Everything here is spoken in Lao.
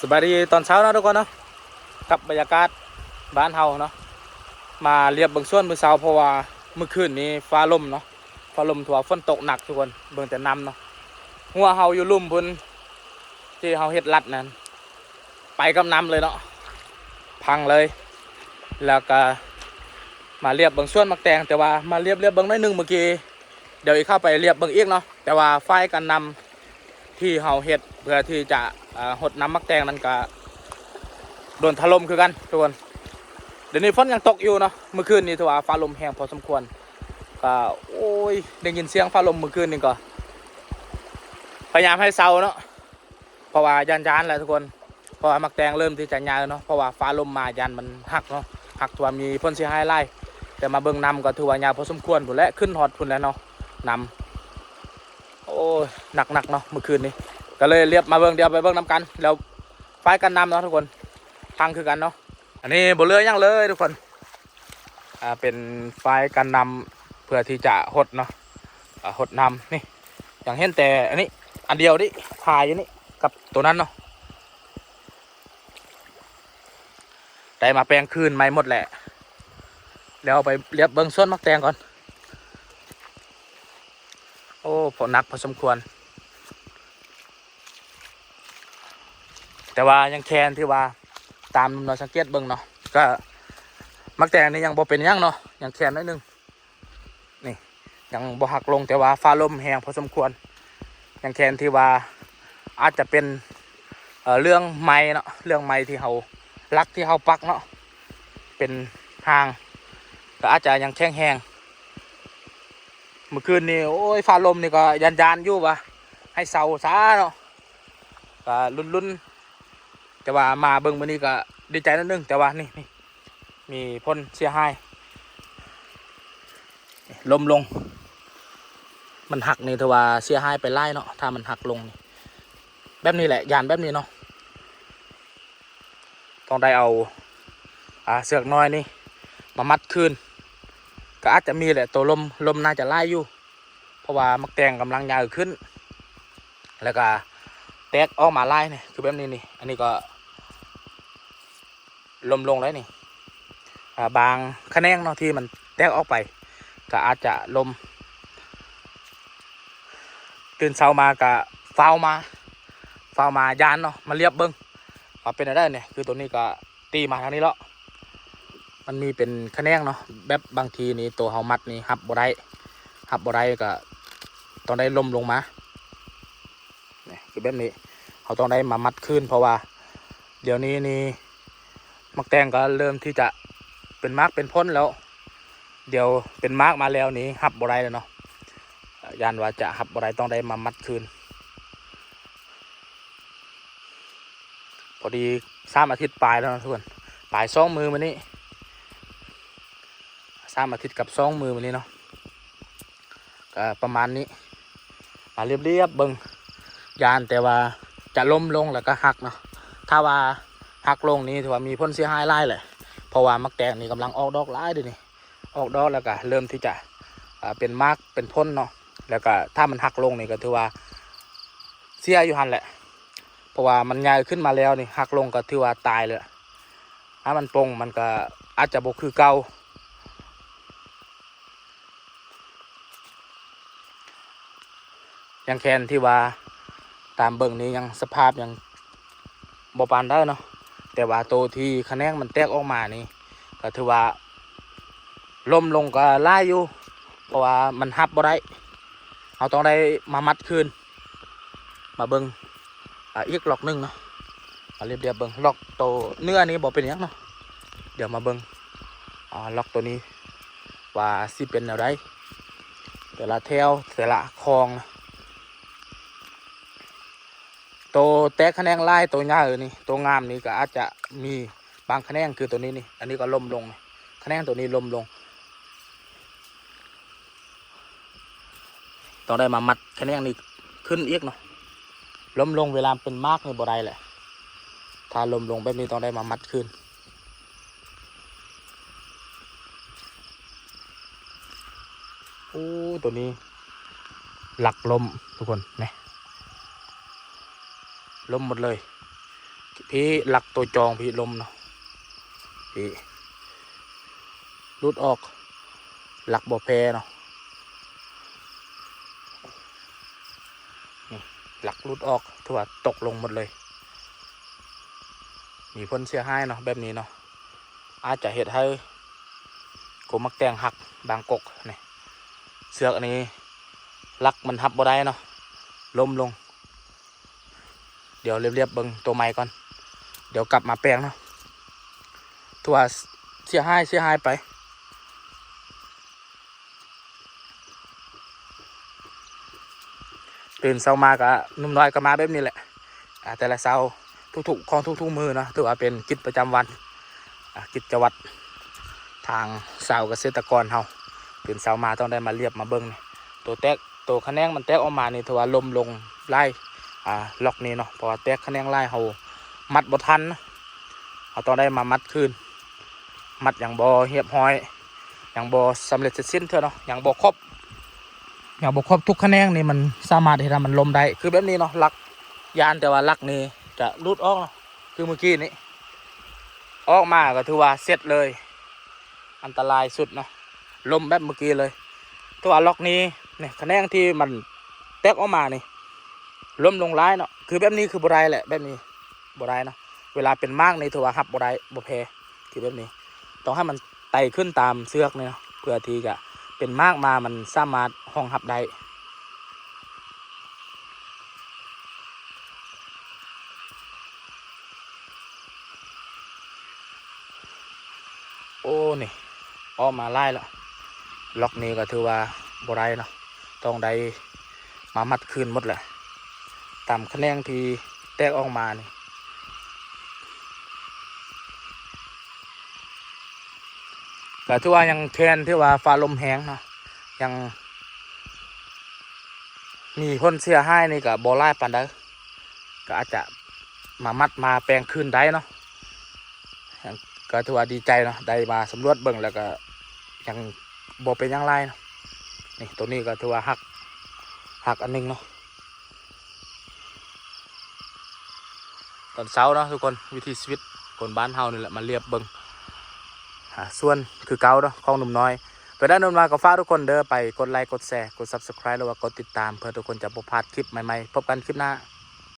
ສະບາຍດີຕອນເຊົ້າເນາະທຸກຄົນເນາະ ກັບບັນຍາກາດບ້ານເຮົາເນາະ ມາລຽບເບິ່ງສວນມື້ເຊົ້າ ເພາະວ່າມື້ຄືນນີ້ຟ້າລົມເນາະ ຟ້າລົມ ຖືວ່າຝົນຕົກໜັກທຸກຄົນ ເບິ່ງແຕ່ນ້ຳເນາະ ຮົ້ວເຮົາຢູ່ລຸ່ມພຸ້ນ ທີ່ເຮົາເຮັດລັດນັ້ນ ໄປກັບນ້ຳເລີຍເນາະ ພັງເລີຍ ແລ້ວກະມາລຽບເບິ່ງສວນໝາກແຕງ ແຕ່ວ່າມາລຽບ ລຽບເບິ່ງໜ້ອຍໜຶ່ງມື້ກີ້ ດຽວອີກເຂົ້າໄປລຽບເບິ່ງອີກເນາະ ແຕ່ວ່າຝາຍກັນນ້ຳທີ່ເຮົາເຮັດເພື່ອທີ່ຈະ ເອີ ຫົດນ້ຳໝາກແຕງນັ້ນກະໂດນຖະຫຼົ່ມຄືກັນທຸກຄົນ ດຽວນີ້ຝົນຍັງຕົກຢູ່ເນາະ ມື້ຄືນນີ້ຖືວ່າຟ້າລົມແຮງພໍສົມຄວນ ກະ ໂອ້ຍ ໄດ້ຍິນສຽງຟ້າລົມມື້ຄືນນີ້ກໍພະຍາຍາມໃຫ້ເຊົາເນາະ ເພາະວ່າຢ້ານໆແຫຼະທຸກຄົນ ເພາະວ່າໝາກແຕງເລີ່ມທີ່ຈະໃຫຍ່ເນາະ ເພາະວ່າຟ້າລົມມາຢ້ານມັນຫັກເນາະ ຫາກວ່າມີຜົນເສຍຫາຍຫຼາຍ ແຕ່ມາເບິ່ງນ້ຳກໍຖືວ່າຍາວພໍສົມຄວນພຸ້ນແຫຼະ ຂຶ້ນຮອດພຸ້ນແຫຼະເນາະ ນ້ຳ ໂອ້ຍ ໜັກໆເນາະມື້ຄືນນີ້ ກໍເລີຍລຽບມາເບິ່ງ ດຽວໄປເບິ່ງນຳກັນ ແລ້ວຝາຍກັນນ້ຳເນາະທຸກຄົນ ພັງຄືກັນເນາະ ອັນນີ້ບໍ່ເຫຼືອຫຍັງເລີຍທຸກຄົນ ອ່າ ເປັນຝາຍກັນນ້ຳເພື່ອທີ່ຈະຫົດເນາະ ອ່າ ຫົດນ້ຳ ນີ້ ຍັງເຫັນແຕ່ອັນນີ້ ອັນດຽວນີ້ ຄາຢູ່ນີ້ ກັບໂຕນັ້ນເນາະ ໄດ້ມາແປງຄືນໃໝ່ໝົດແຫຼະ ແລ້ວໄປລຽບເບິ່ງສວນໝາກແຕງກ່ອນ ໂອ້ ພໍໜັກພໍສົມຄວນ ແຕ່ວ່າຍັງແຄນທີ່ວ່າ ຕາມໜຸ່ມນ້ອຍສັງເກດເບິ່ງເນາະ ກໍໝາກແຕງນີ້ຍັງບໍ່ເປັນຫຍັງເນາະ ຍັງແຄນໜ້ອຍໜຶ່ງ ນີ້ ຍັງບໍ່ຫັກລົງ ແຕ່ວ່າຟ້າລົມແຮງພໍສົມຄວນ ຍັງແຄນທີ່ວ່າອາດຈະເປັນ ເອີ ເລື່ອງໄມ້ເນາະ ເລື່ອງໄມ້ທີ່ເຮົາ ຫຼັກທີ່ເຮົາປັກເນາະ ເປັນຮ່າງ ກໍອາດຈະຍັງແຂງແຮງ ມື້ຄືນນີ້ ໂອ້ຍ ຟ້າລົມນີ້ກໍຢ້ານໆຢູ່ວ່າໃຫ້ເຊົາຊາເນາະ ກໍລຸ້ນໆ ແຕ່ວ່າມາເບິ່ງມື້ນີ້ກໍດີໃຈໜ້ອຍໜຶ່ງ ແຕ່ວ່ານີ້ ນີ້ ມີຜົນເສຍຫາຍ ລົ້ມລົງ ມັນຫັກນີ້ຖືວ່າເສຍຫາຍໄປຫຼາຍເນາະ ຖ້າມັນຫັກລົງນີ້ ແບບນີ້ແຫຼະ ຢ້ານແບບນີ້ເນາະ ຕ້ອງໄດ້ເອົາ ອ່າ ເຊືອກນ້ອຍນີ້ມາມັດຄືນ ກໍອາດຈະມີແຫຼະ ໂຕລົມ ລົມໜ້າຈະຫຼາຍຢູ່ ເພາະວ່າໝາກແຕງກຳລັງໃຫຍ່ຂຶ້ນ ແລ້ວກໍແຕກອອກມາຫຼາຍນີ້ ຄືແບບນີ້ນີ້ ອັນນີ້ກໍລົ້ມລົງແລ້ວນີ້ ອ່າ ບາງຂະແໜງເນາະ ທີ່ມັນແຕກອອກໄປ ກໍອາດຈະລົ້ມ ຕື່ນເຊົ້າມາກະຟ້າວມາ ຟ້າວມາຢ້ານເນາະ ມາລຽບເບິ່ງວ່າເປັນແນວໃດນີ້ ຄືໂຕນີ້ກະຕີມາທາງນີ້ເລາະ ມັນມີເປັນຂະແໜງເນາະ ແບບບາງທີນີ້ໂຕເຮົາມັດນີ້ຮັບບໍ່ໄດ້ ຮັບບໍ່ໄດ້ກະຕ້ອງໄດ້ລົ້ມລົງມາ ນີ້ຄືແບບນີ້ ເຮົາຕ້ອງໄດ້ມາມັດຄືນ ເພາະວ່າດຽວນີ້ນີ້ ໝາກແຕງກໍເລີ່ມທີ່ຈະເປັນໝາກເປັນຜົນແລ້ວ ດຽວເປັນໝາກມາແລ້ວນີ້ຮັບບໍ່ໄດ້ແລ້ວເນາະ ຢ້ານວ່າຈະຮັບບໍ່ໄດ້ ຕ້ອງໄດ້ມາມັດຄືນ ພໍດີສາມອາທິດປາຍແລ້ວເນາະທຸກຄົນ ປາຍສອງມື້ມານີ້ ສາມອາທິດກັບສອງມື້ມານີ້ເນາະ ກໍປະມານນີ້ ມາລຽບໆເບິ່ງ ຢ້ານແຕ່ວ່າຈະລົ້ມລົງແລ້ວກໍຫັກເນາະ ຖ້າວ່າຫັກລົງນີ້ຖືວ່າມີຜົນເສຍຫາຍຫຼາຍແຫຼະ ເພາະວ່າໝາກແຕງນີ້ກຳລັງອອກດອກຫຼາຍເດນີ້ ອອກດອກແລ້ວກໍເລີ່ມທີ່ຈະ ເປັນໝາກເປັນຜົນເນາະ ແລ້ວກໍຖ້າມັນຫັກລົງນີ້ກໍຖືວ່າເສຍຢູ່ຫັ້ນແຫຼະ ເພາະວ່າມັນໃຫຍ່ຂຶ້ນມາແລ້ວນີ້ ຫັກລົງກໍຖືວ່າຕາຍແລ້ວ ຖ້າມັນປົງມັນກໍອາດຈະບໍ່ຄືເກົ່າ ຍັງແຄນທີ່ວ່າຕາມເບິ່ງນີ້ຍັງສະພາບຍັງບໍ່ປານໃດເນາະ ແຕ່ວ່າໂຕທີ່ຂະແໜງມັນແຕກອອກມານີ້ ກໍຖືວ່າລົ້ມລົງກໍຫຼາຍຢູ່ ເພາະວ່າມັນຮັບບໍ່ໄດ້ ເຮົາຕ້ອງໄດ້ມາມັດຄືນ ມາເບິ່ງ ອ່າ ອີກລັອກໜຶ່ງເນາະ ມາລຽບໆເບິ່ງ ລັອກໂຕເໜືອນີ້ບໍ່ເປັນຫຍັງເນາະ ດຽວມາເບິ່ງ ອ່າ ລັອກໂຕນີ້ວ່າຊິເປັນແນວໃດ ແຕ່ລະແຖວ ແຕ່ລະຄອງ ໂຕແຕກຂະແໜງຫຼາຍ ໂຕໃຫຍ່ນີ້ ໂຕງາມນີ້ກໍອາດຈະມີບາງຂະແໜງ ຄືໂຕນີ້ນີ້ ອັນນີ້ກໍລົ້ມລົງ ຂະແໜງໂຕນີ້ລົ້ມລົງ ຕ້ອງໄດ້ມາມັດຂະແໜງນີ້ຂຶ້ນອີກເນາະ ລົ້ມລົງເວລາເປັນໝາກນີ້ບໍ່ໄດ້ແຫຼະ ຖ້າລົ້ມລົງແບບນີ້ຕ້ອງໄດ້ມາມັດຄືນ ໂອ້ ໂຕນີ້ຫຼັກລົ້ມທຸກຄົນ ນີ້ ລົ້ມໝົດເລີຍ ພີ້ຫຼັກໂຕຈອງພີ້ ລົມເນາະ ພີ້ ຫຼຸດອອກ ຫຼັກບໍ່ແພເນາະ ນີ້ ຫຼັກຫຼຸດອອກ ຖືວ່າຕົກລົງໝົດເລີຍ ມີຜົນເສຍຫາຍເນາະ ແບບນີ້ເນາະ ອາດຈະເຮັດໃຫ້ກົກໝາກແຕງຫັກບາງກົກນີ້ ເຊືອກອັນນີ້ຫຼັກມັນຮັບບໍ່ໄດ້ເນາະ ລົ້ມລົງ ດຽວລຽບໆເບິ່ງໂຕໃໝ່ກ່ອນ ດຽວກັບມາແປງເນາະ ຖືວ່າເສຍຫາຍ ເສຍຫາຍໄປ ຕື່ນເຊົ້າມາກະ ໜຸ່ມນ້ອຍກະມາແບບນີ້ແຫຼະ ອາ ແຕ່ລະເຊົ້າ ທຸກໆ ຂອງທຸກໆມື້ເນາະ ຖືວ່າເປັນກິດປະຈຳວັນ ອາ ກິດຈະວັດ ທາງຊາວກະເສດຕະກອນເຮົາ ຕື່ນເຊົ້າມາຕ້ອງໄດ້ມາລຽບມາເບິ່ງນີ້ ໂຕແຕກ ໂຕຂະແໜງມັນແຕກອອກມານີ້ ຖືວ່າລົ້ມລົງຫຼາຍ ອາ ລັອກນີ້ເນາະ ເພາະວ່າແຕກຂະແໜງຫຼາຍ ເຮົາມັດບໍ່ທັນ ເຮົາຕ້ອງໄດ້ມາມັດຄືນ ມັດຍັງບໍ່ຮຽບຮ້ອຍ ຍັງບໍ່ສຳເລັດເສັດສິ້ນເທື່ອເນາະ ຍັງບໍ່ຄົບ ຍັງບໍ່ຄົບທຸກຂະແໜງນີ້ ມັນສາມາດເຮັດໃຫ້ມັນລົ້ມໄດ້ ຄືແບບນີ້ເນາະ ຫຼັກ ຢ້ານແຕ່ວ່າຫຼັກນີ້ຈະຫຼຸດອອກເນາະ ຄືມື້ກີ້ນີ້ ອອກມາກະຖືວ່າເສັດເລີຍ ອັນຕະລາຍສຸດເນາະ ລົ້ມແບບມື້ກີ້ເລີຍ ແຕ່ວ່າລັອກນີ້ ນີ້ ຂະແໜງທີ່ມັນແຕກອອກມານີ້ ລົ້ມລົງຫຼາຍເນາະ ຄືແບບນີ້ຄືບໍ່ໄດ້ແຫຼະ ແບບນີ້ບໍ່ໄດ້ເນາະ ເວລາເປັນໝາກນີ້ຖືວ່າຮັບບໍ່ໄດ້ ບໍ່ແພ ຄືແບບນີ້ ຕ້ອງໃຫ້ມັນໄຕ່ຂຶ້ນຕາມເຊືອກນີ້ເນາະ ເພື່ອທີ່ຈະເປັນໝາກມາ ມັນສາມາດຮອງຮັບໄດ້ ໂອ້ ນີ້ ອອກມາຫຼາຍລະ ລັອກນີ້ກະຖືວ່າບໍ່ໄດ້ເນາະ ຕ້ອງໄດ້ມາມັດຄືນໝົດແຫຼະ ຕາມຂະແໜງທີ່ແຕກອອກມານີ້ ກະຖືວ່າຍັງແຄນ ຖືວ່າຟ້າລົມແຮງເນາະ ຍັງມີຜົນເສຍຫາຍນີ້ກະບໍ່ຫຼາຍປານໃດ ກະອາດຈະມາມັດມາແປງຄືນໄດ້ເນາະ ກະຖືວ່າດີໃຈເນາະ ໄດ້ມາສຳຫຼວດເບິ່ງ ແລ້ວກະຍັງບໍ່ເປັນຫຍັງຫຼາຍເນາະ ນີ້ ໂຕນີ້ກະຖືວ່າຫັກ ຫັກອັນໜຶ່ງເນາະ ຕອນເຊົ້າເນາະທຸກຄົນ ວິຖີຊີວິດຄົນບ້ານເຮົານີ້ແຫຼະ ມາລຽບເບິ່ງ ອາ ສວນຄືເກົ່າເນາະ ຂອງໜຸ່ມນ້ອຍ ໂຕໃດໜຸ່ມນ້ອຍກະຝາກທຸກຄົນເດີ ໄປກົດໄລ ກົດແຊ ກົດ Subscribe ຫຼືວ່າກົດຕິດຕາມ ເພື່ອທຸກຄົນຈະບໍ່ພາດຄລິບໃໝ່ໆ ພົບກັນຄລິບໜ້າ.